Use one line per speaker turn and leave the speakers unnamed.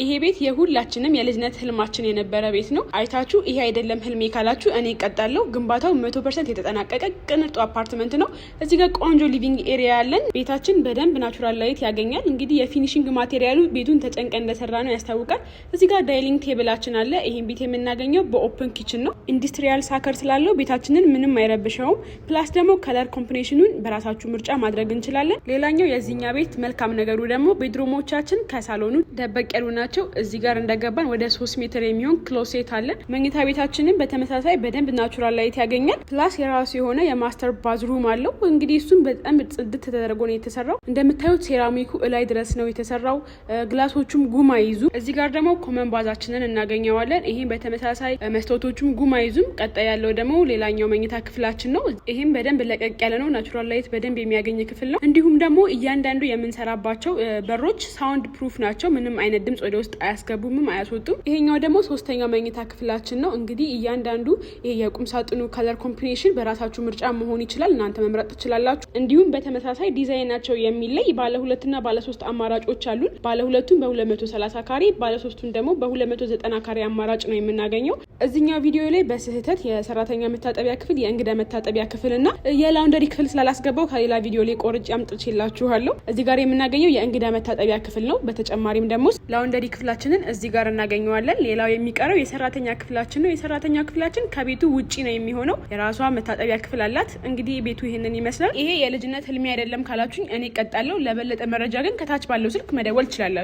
ይሄ ቤት የሁላችንም የልጅነት ህልማችን የነበረ ቤት ነው። አይታችሁ ይሄ አይደለም ህልሜ ካላችሁ እኔ እቀጣለሁ። ግንባታው 100% የተጠናቀቀ ቅንጡ አፓርትመንት ነው። እዚህ ጋር ቆንጆ living area ያለን ቤታችን በደንብ natural light ያገኛል። እንግዲህ የ finishing material ኡ ቤቱን ተጨንቀን እንደሰራ ነው ያስታውቃል። እዚህ ጋር dining table ኣችን አለ። ይሄን ቤት የምናገኘው በ open kitchen ነው። Industrial sucker ስላለው ቤታችንን ምንም አይረብሸውም። Plus ደግሞ color combination ኑን በራሳችሁ ምርጫ ማድረግ እንችላለን። ሌላኛው የዚህኛ ቤት መልካም ነገሩ ደግሞ bedroom ኦቻችን ከሳሎኑ ደበቅ ያሉ ናቸው። እዚህ ጋር እንደገባን ወደ 3 ሜትር የሚሆን closet አለን። መኝታ ቤታችንን በተመሳሳይ በደንብ natural light ያገኛል። Plus የራሱ የሆነ የ master bathroom አለው። እንግዲህ እሱም በጣም ጽድት ተደርጎ ነው የተሰራው። እንደምታዩት ሴራሚኩ እላይ ድረስ ነው የተሰራው። Glass ኦቹም ጉም አይዙ። እዚህ ጋር ደግሞ common bath ኣችንን እናገኘዋለን። ይህም በተመሳሳይ መስታወቶቹም ጉም አይዙም። ቀጣይ ያለው ደግሞ ሌላኛው መኝታ ክፍላችን ነው። ይህም በደንብ ለቀቅ ያለ ነው። Natural light በደንብ የሚያገኝ ክፍል ነው። እንዲሁም ደግሞ እያንዳንዱ የምንሰራባቸው በሮች sound proof ናቸው። ምንም አይነት ድምጽ ወደ ውስጥ አያስገቡምም አያስወጡም። ይሄኛው ደግሞ ሶስተኛው መኝታ ክፍላችን ነው። እንግዲህ እያንዳንዱ ይሄ የቁም ሳጥኑ color combination በራሳችሁ ምርጫ መሆን ይችላል። እናንተ መምረጥ ትችላላችሁ። እንዲሁም በተመሳሳይ ዲዛይናቸው የሚለይ ባለ ሁለትና ባለ ሶስት አማራጮች አሉን። ባለ ሁለቱን በ230 ካሬ፣ ባለ ሶስቱን ደግሞ በ290 ካሬ አማራጭ ነው የምናገኘው። እዚኛው ቪዲዮ ላይ በስህተት የሰራተኛ መታጠቢያ ክፍል፣ የእንግዳ መታጠቢያ ክፍል እና የ laundry ክፍል ስላላስገባው ከሌላ ቪዲዮ ላይ ቆርጬ አምጥቼላችኋለሁ። እዚህ ጋር የምናገኘው የእንግዳ መታጠቢያ ክፍል ነው። በተጨማሪም ደግሞ laundry ክፍላችንን እዚህ ጋር እናገኘዋለን። ሌላው የሚቀረው የሰራተኛ ክፍላችን ነው። የሰራተኛ ክፍላችን ከቤቱ ውጪ ነው የሚሆነው። የራሷ መታጠቢያ ክፍል አላት። እንግዲህ ቤቱ ይህንን ይመስላል። ይሄ የልጅነት ህልሜ አይደለም ካላችሁኝ እኔ እቀጣለሁ። ለበለጠ መረጃ ግን ከታች ባለው ስልክ መደወል ትችላላችሁ።